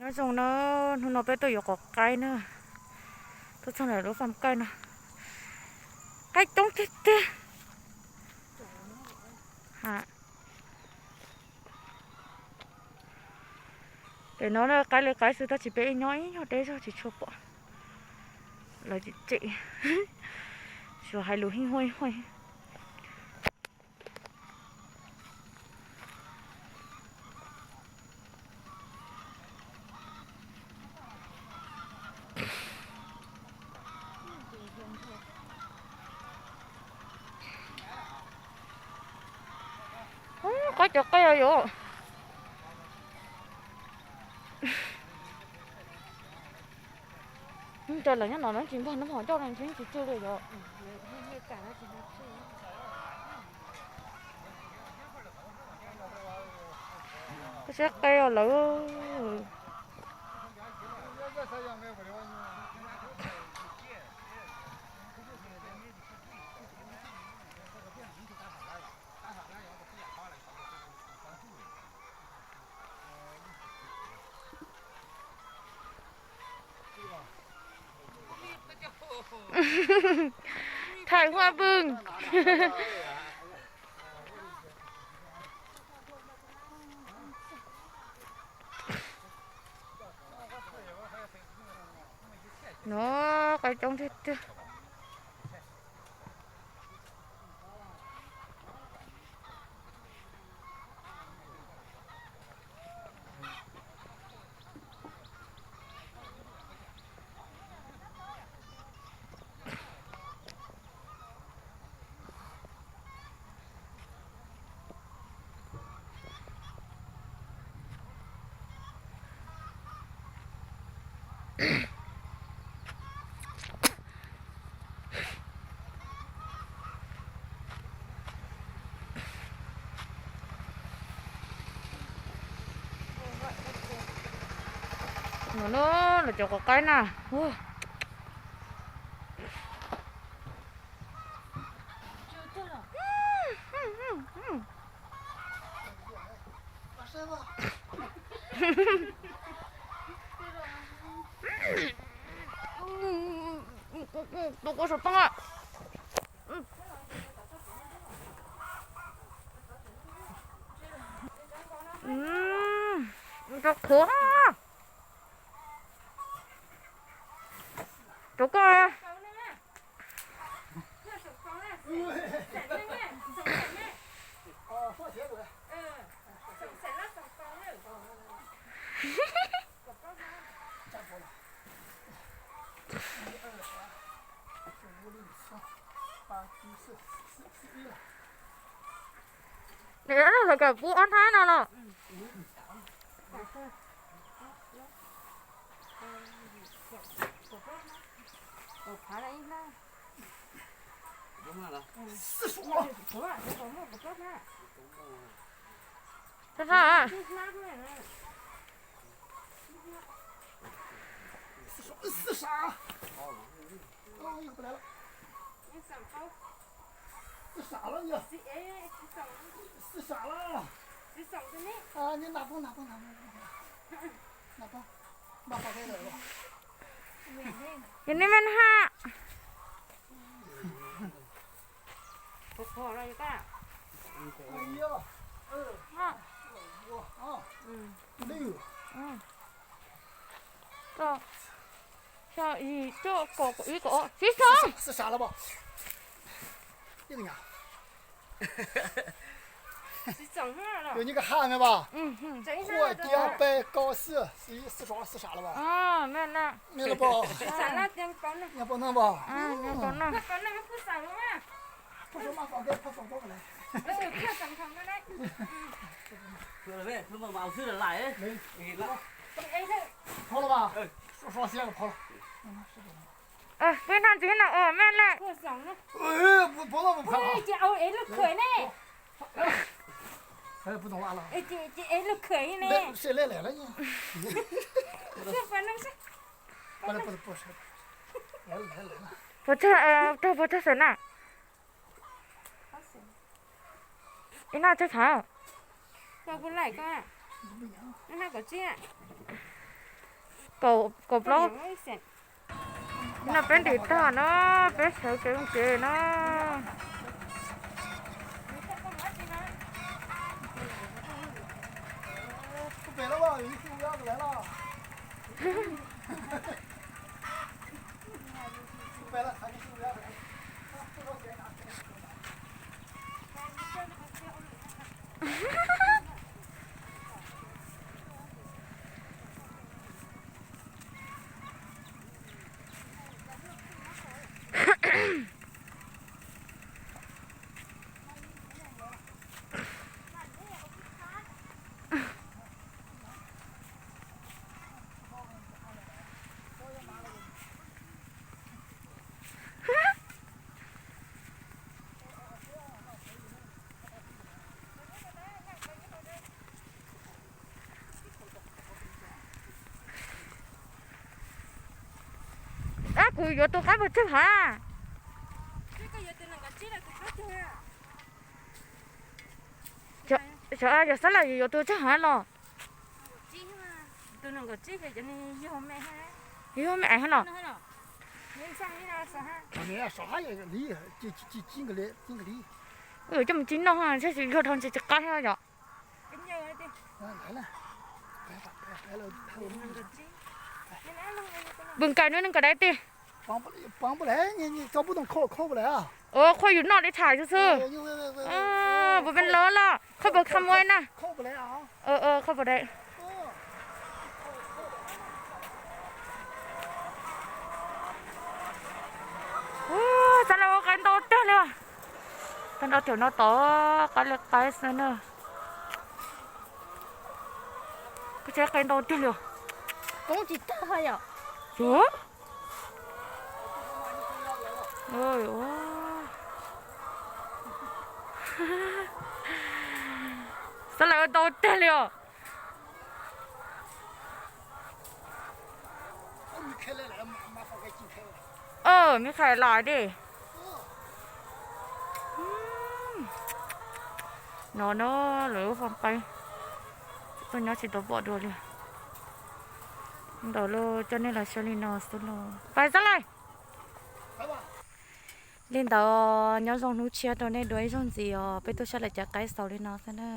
Nyob zoo na, hnub no peb tuaj yuav quav qaib na, tuaj txog ntawm lub fam kaij no, qaib coob tiag tiag. Pem no qaib li qaib xwb tab sis peb nyob ib nyuag deb zog tsis tshua pom. Lawv tseem tsem, tsuas hais lus hij huaj hij huaj. Qaib cov qaib yuav. Cov lawv nyob no tsis npog, nws ho coj tsis tsw li yog. Koj saib qaib lawm. Thaj huaj pwg. No, qaib coob tiag tiag. No, no, los cov quav qaib na. Tus kua saum toj. Rau qhuav. Rau koj. Lawv kom pub ob hnab no los. Yog nej men ha. Xya yim cuaj kaum ib kaum ob, tsis txog. Ua cia peb kaum xya, xya yim, xya yim, xya yim los pom. Peb noj ntxiv no, mej le. Puas tsawg, puas tsawg xeem na? Ib noj tsawg thav? Ib noj kaum tsib. Kaum plaub. No peb ntim tag no, peb sawv kev mus tsev no. Ab, kuv yuav tus qab puas tsawg ha? Xyov, yog xab lawm yuav tus tsawg ha los? Yog me es ha los? Coj mus tsis noj ha, saib tsis yog dhau ntsis tsis qab thiab yom. Pw nkais nub neej kawm dai tiag. Ua qhuaj yus noj li tham xwb xwb. Puas pes lawv los khoj pes kham muaj na. Khoj pes dai. Ua, txav lawv ua qai ntau tiag li. Tag nrho cov no tod qab li qab xwb na. Kuv tsis qai ntau tiag li. Koob tsis tag yom. Yuav. Txav lawv ua ntau tiag li os. Ơ, me khai lais dej. No no, lawv ua faj qaib, tuaj nyob tsis tau pom dua li. Ntawd los coj nej los saib li no xwb los pais xwb lawm. Li ntawd nyob zoo hnub tshiab rau nej dua ib zaug ntxiv os, peb tuaj saib lawv cov qaib xaus li no xwb na.